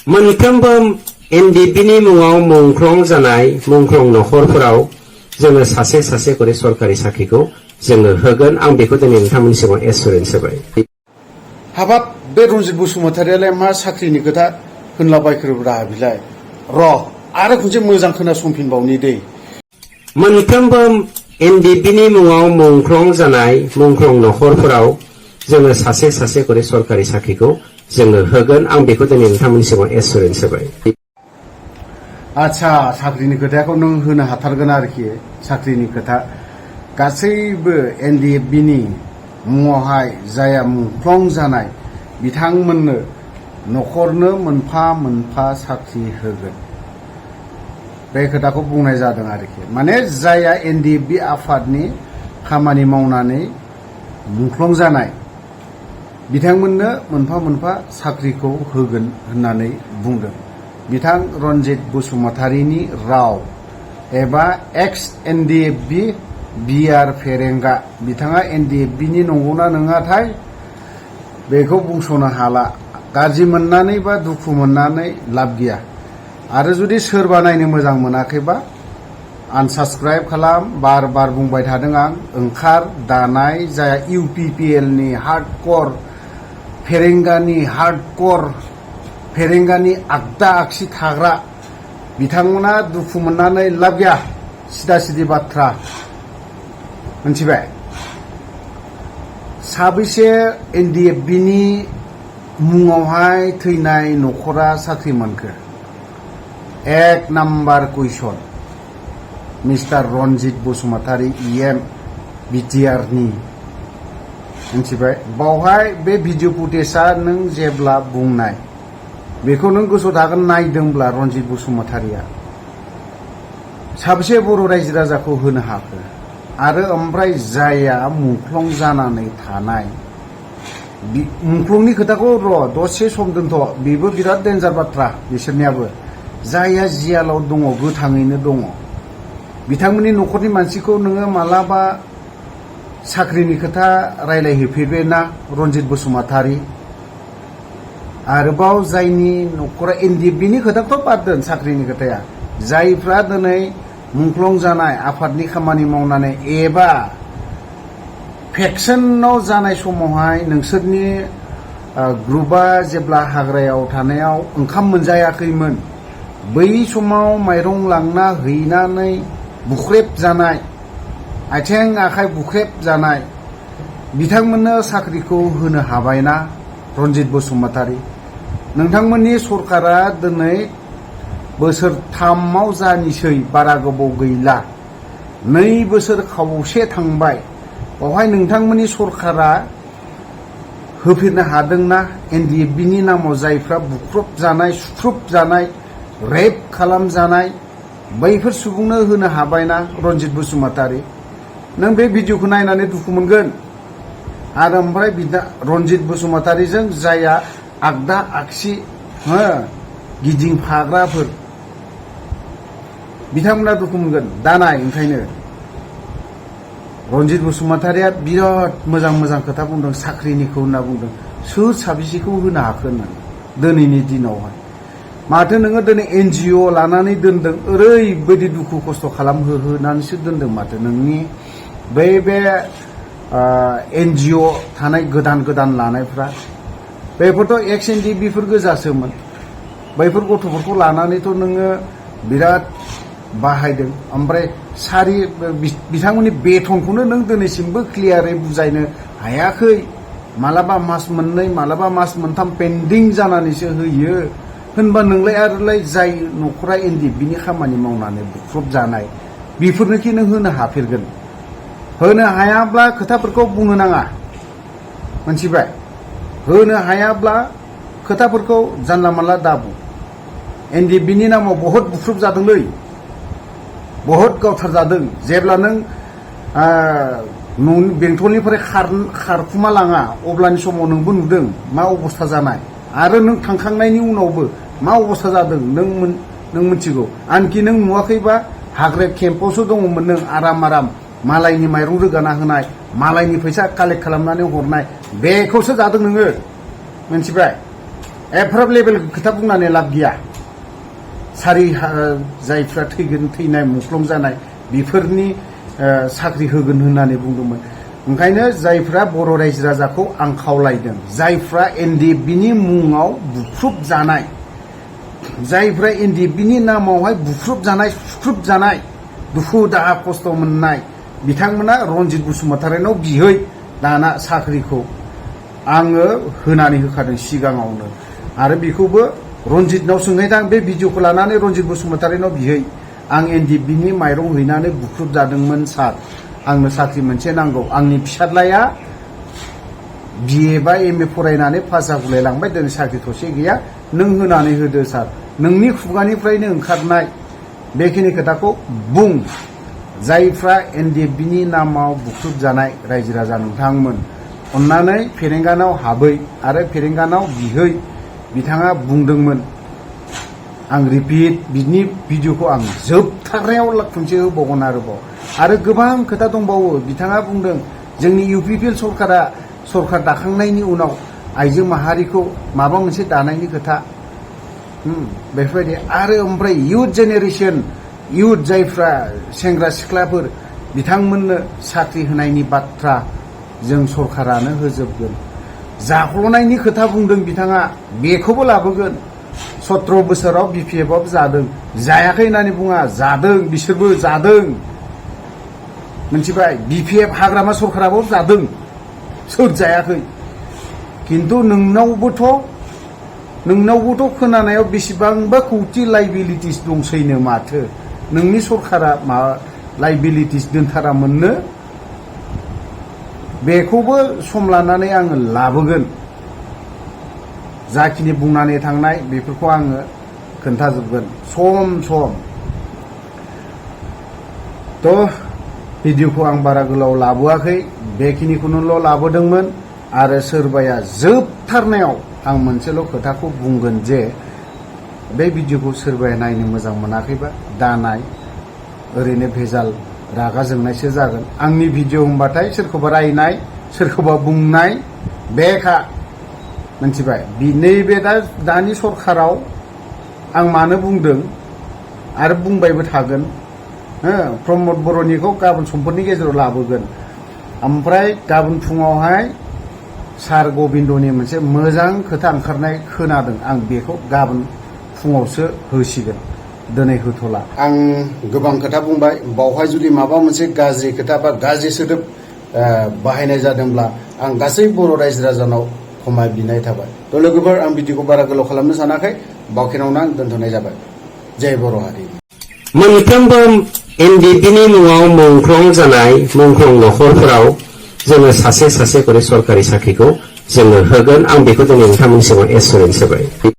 मोनफ्रोमबो एनडिएफबि मुङाव मुंख्लं जानाय मुंख्लं नखरफोराव जोङो सासे सासे करे सरकारि साख्रिखौ जोङो होगोन। आं बेखौ दिनै नोंथांमोननि सिगाङाव एसुरेन्स होबाय। हाबाब बे रनजित बसुमतारियालाय मा साख्रिनि खोथा होनलाबायखोब्रा बिलाय आरो खनसे मोजां खोनासंफिनबावनि दै। मोनफ्रोमबो एनडिएफबि मुङाव मुंख्लं जानाय मुंख्लं नखरफोराव जोङो सासे सासे करे सरकारि साख्रिखौ जोङो होगोन। आं बेखौ दिनै नोंथांमोननि सिगाङाव एसुरेन्स होबाय। आच्छा साख्रिनि खोथाखौ नों होनो हाथारगोन आरोखि। साख्रिनि खोथा गासैबो एनडिएफबिनि मुङावहाय जाया मुंख्लं जानाय बिथांमोननो नखरनो मोनफा मोनफा साख्रि होगोन बे खोथाखौ बुंनाय जादों आरोखि। माने जाया एनडिएफबि आफादनि खामानि मावनानै मुंख्लं जानाय बिथांमोननो मोनफा मोनफा साख्रिखौ होगोन होननानै बुंदों बिथां रनजित बसुमतारिनि राव एबा एक्स एनडिएफबि बिआर फेरेंगा। बिथाङा एनडिएफबिनि नंगौना नङाथाय बेखौ बुंस'नो हाला। गाज्रि मोननानै बा दुखु मोननानै लाब गैया। आरो जुदि सोरबा नायनो मोजां मोनाखैबा आनसाबस्क्राइब खालाम। बार बार बुंबाय थादों आं। ओंखार दानाय जाया इउपिपिएलनि हार्डकर फेरेंगानि हार्डकर फेरेंगानि आगदा आगसि थाग्रा बिथांमोना दुखु मोननानै लाब गैया। सिदा सिदि बाथ्रा मिथिबाय। साबैसे एनडिएफबिनि मुङावहाय थैनाय नखरा साख्रि मोनखो? एक नाम्बार कुइसन मिस्टार रनजित बसुमतारी इएम बिटिआरनि मिथिबाय। बावहाय बे भिडिअ फुटेजआ नों जेब्ला बुंनाय बेखौ नों गोसोआव थागोन नायदोंब्ला रनजित बसुमतारिया साबेसे बर' रायजो राजाखौ होनो हाखो? आरो ओमफ्राय जाया मुंख्लं जानानै थानाय मुंख्लंनि खोथाखौ दसे सम दोनथ'। बेबो बिराद डेन्जार बाथ्रा बिसोरनियाबो। जाया जियालाव दङ गोथाङैनो दङ बिथांमोननि नखरनि मानसिखौ नोङो मालाबा साख्रिनि खोथा रायलायहैफेरबाय ना रनजित बसुमतारी? आरोबाव जायनि नखरा एनडिएफबिनि खोथाखौथ' बाद दोन, साख्रिनि खोथाया जायफ्रा दिनै मुंख्लं जानाय आफादनि खामानि मावनानै एबा फेक्सनाव जानाय समावहाय नोंसोरनि ग्रुपआ जेब्ला हाग्रायाव थानायाव ओंखाम मोनजायाखैमोन बै समाव माइरं लांना हैनानै बुख्रेब जानाय आथिं आखाइ बुख्रेब जानाय बिथांमोननो साख्रिखौ होनो हाबायना रनजित बसुमतारी? नोंथांमोननि सरकारा दिनै बोसोरथामाव जानोसै, बारा गोबाव गैला, 2 बोसोर खावसे थांबाय। बावहाय नोंथांमोननि सरकारा होफेरनो हादोंना एनडिएफबिनि नामाव जायफ्रा बुख्रुब जानाय सुख्रुब जानाय रेप खालामजानाय बैफोर सुबुंनो होनो हाबायना रनजित बसुमतारी? नों बे भिडिअखौ नायनानै दुखु मोनगोन। आरो ओमफ्राय रनजित बसुमतारीजों जाया आगदा आगसि गिदिंफाग्राफोर बिथांमोना दुखु मोनगोन। दानाय ओंखायनो रनजित बसुमतारीया बिराद मोजां मोजां खोथा बुंदों। साख्रिनिखौ होनना बुंदों। सोर साबेसेखौ होनो हाखो होननानै दिनैनि दिनावहाय? माथो नोङो दिनै एनजिअ लानानै दोनदों, ओरैबायदि दुखु खस्थ' खालामहोनानैसो दोनदों माथो नोंनि बे एनजिअ थानाय गोदान गोदान लानायफ्रा। बेफोरथ' एक्स एनडिएफबिफोर गोजासोमोन। बैफोर गथ'फोरखौ लानानैथ' नोङो बिराद बाहायदों। ओमफ्राय बिथांमोननि बेथनखौनो नों दिनैसिमबो क्लियारै बुजायनो हायाखै। मालाबा मास मोननै मालाबा मास मोनथाम पेन्डिं जानानैसो होयो। होनबा नोंलाय आरोलाय जाय नखरा एनडिएफबिनि खामानि मावनानै बुख्रुब जानाय बेफोरनोखि नों होनो हाफेरगोन? होनो हायाब्ला खोथाफोरखौ बुंनो नाङा, मिथिबाय? होनो हायाब्ला खोथाफोरखौ जानला मानला दाबुं। एनडिएफबिनि नामाव बहुद बुख्रुब जादोंलै, बहुद गावथार जादों। जेब्ला नों बेंटलनिफ्राय खारखुमा लाङा अब्लानि समाव नोंबो नुदों मा अबस्था जानाय। आरो नों थांखांनायनि उनावबो मा अबस्था जादों नों मिथिगौ। आनखि नों नुवाखैबा हाग्रा केम्पआवसो दङमोन नों आराम मालायनि माइरं रोगाना होनाय, मालायनि फैसा कालेक्ट खालामनानै हरनाय, बेखौसो जादों नोङो, मिथिबाय? एफाराब लेभेल खोथा बुंनानै लाब गैया सारि जायफ्रा थैगोन थैनाय मुंख्लं जानाय बेफोरनि साख्रि होगोन होननानै बुंदोंमोन ओंखायनो जायफ्रा बर' रायजो राजाखौ आं खावलायदों जायफ्रा एनडिएफबिनि मुङाव बुख्रुब जानाय जायफ्रा एनडिएफबिनि नामावहाय बुख्रुब जानाय सुख्रुब जानाय दुखु दाहा खस्थ' मोननाय बिथांमोना रनजित बसुमतारिनाव बिहै दाना साख्रिखौ आङो होनानै होखादों सिगाङावनो आरो बेखौबो रनजितनाव सोंहैदां बे भिडिअखौ लानानै रनजित बसुमतारिनाव बिहै आं एनडिएफबिनि माइरं हैनानै बुख्रुब जादोंमोन सार आंनो साख्रि मोनसे नांगौ आंनि फिसाज्लाया बिए बा एमए फरायनानै पास जागुलायलांबाय दिनै साख्रि थसे गैया नों होनानै होदो सार नोंनि खुगानिफ्रायनो ओंखारनाय बेखिनि खोथाखौ बुं जायफ्रा एनडिएफबिनि नामाव बुख्रुब जानाय रायजो राजा नोंथांमोन अन्नानै फेरेंगानाव हाबै आरो फेरेंगानाव बिहै बिथाङा बुंदोंमोन आं रिपिट बिनि भिडिअखौ आं जोबथारनायाव खनसे होबावगोन आरो गोबां खोथा दंबावो बिथाङा बुंदों जोंनि इउपिपिएल सरखार दाखांनायनि उनाव आइजो माहारिखौ माबा मोनसे दानायनि खोथा बेफोरबायदि आरो ओमफ्राय इयुथ जेनेरेसन इयुथ जायफ्रा सेंग्रा सिख्लाफोर बिथांमोननो साख्रि होनायनि बाथ्रा जों सरखारानो होजोबगोन जाख्ल'नायनि खोथा बुंदों बिथाङा बेखौबो लाबोगोन 17 बोसोराव बिपिएफआबो जादों जायाखै होननानै बुङा जादों बिसोरबो जादों मिथिबाय बिपिएफ हाग्रामा सरखाराबो जादों सोर जायाखै किन्तु नोंनावबोथ' खोनानायाव बेसेबांबा कौटि लाइबिलिटिस दंसैनो माथो नोंनि सरखारा मा लाइबिलिटिस दोनथारामोननो बेखौबो सम लानानै आङो लाबोगोन जाखिनि बुंनानै थांनाय बेफोरखौ आङो खोन्थाजोबगोन सम थ' भिडिअखौ आं बारा गोलाव लाबोआखै बेखिनिखौनोल' लाबोदोंमोन आरो सोरबाया जोबथारनायाव आं मोनसेल' खोथाखौ बुंगोन जे बे भिडिअखौ सोरबाया नायनो मोजां मोनाखैबा दानाय ओरैनो भेजाल रागा जोंनायसो जागोन आंनि भिडिअ होनबाथाय सोरखौबा रायनाय सोरखौबा बुंनाय बेखा मिथिबाय नैबे दानि सरखाराव आं मानो बुंदों आरो बुंबायबो थागोन प्रमद बर'निखौ गाबोन समफोरनि गेजेराव लाबोगोन ओमफ्राय गाबोन फुङावहाय सार गबिन्दनि मोनसे मोजां खोथा ओंखारनाय खोनादों आं बेखौ गाबोन फुङावसो होसिगोन दिनै होथ'ला आं गोबां खोथा बुंबाय बावहाय जुदि माबा मोनसे गाज्रि खोथा बा गाज्रि सोदोब बाहायनाय जादोंब्ला आं गासै बर' रायजो राजानाव क्षमा बिनाय थाबाय थ' लोगोफोर आं भिडिअखौ बारा गोलाव खालामनो सानाखै बावखेनावनो आं दोनथ'नाय जाबाय जय बर' हारि मोनफ्रोमबो एनडिएफबिनि मुङाव मुंख्लं जानाय मुंख्लं नखरफोराव जोङो सासे सासे करि सरकारि साख्रिखौ जोङो होगोन आं बेखौ दिनै नोंथांमोननि सिगाङाव एसुरेन्स होबाय